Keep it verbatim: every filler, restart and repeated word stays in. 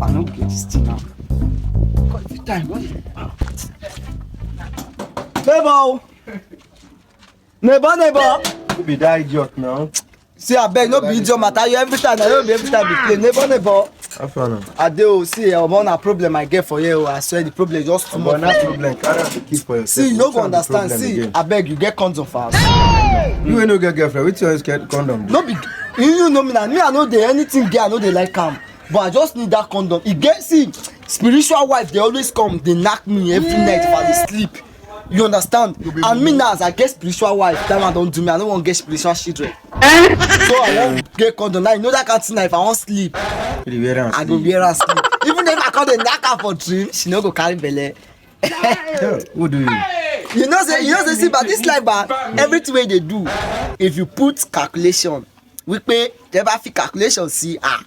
I no get this thing now. God, the time don dey. Neighbor o. Neighbor, neighbor. Who be that idiot now? See, abeg, no be idiot matter. You every time, na you be every time be play. Neighbor, neighbor. How far now? I dey o, see, eh, omo, na problem I get for here o. I swear the problem just too much. But na problem, carry out the key for yourself. See, you no go understand. See, abeg, you get condom for house? You wey no get girlfriend, wetin you use condom do? No be, you, you know me na. Me, I no dey anything girl, I no dey like am. But I just need that condom. E get, see, spiritual wife dey always come, dey knack me every night if I dey sleep. You understand? And me now, as I get spiritual wife, that one don do me. I no wan get spiritual children. So I wan get condom. Now you know that kind thing. If I wan sleep, I go wear am sleep. Even if I come dey knack her for dream, she no go carry belle. Who do you? You know say, you know say, see, but this life, but everything wey dey do, if you put calculation, wípé tẹ́ bá fi calculation sí, ah,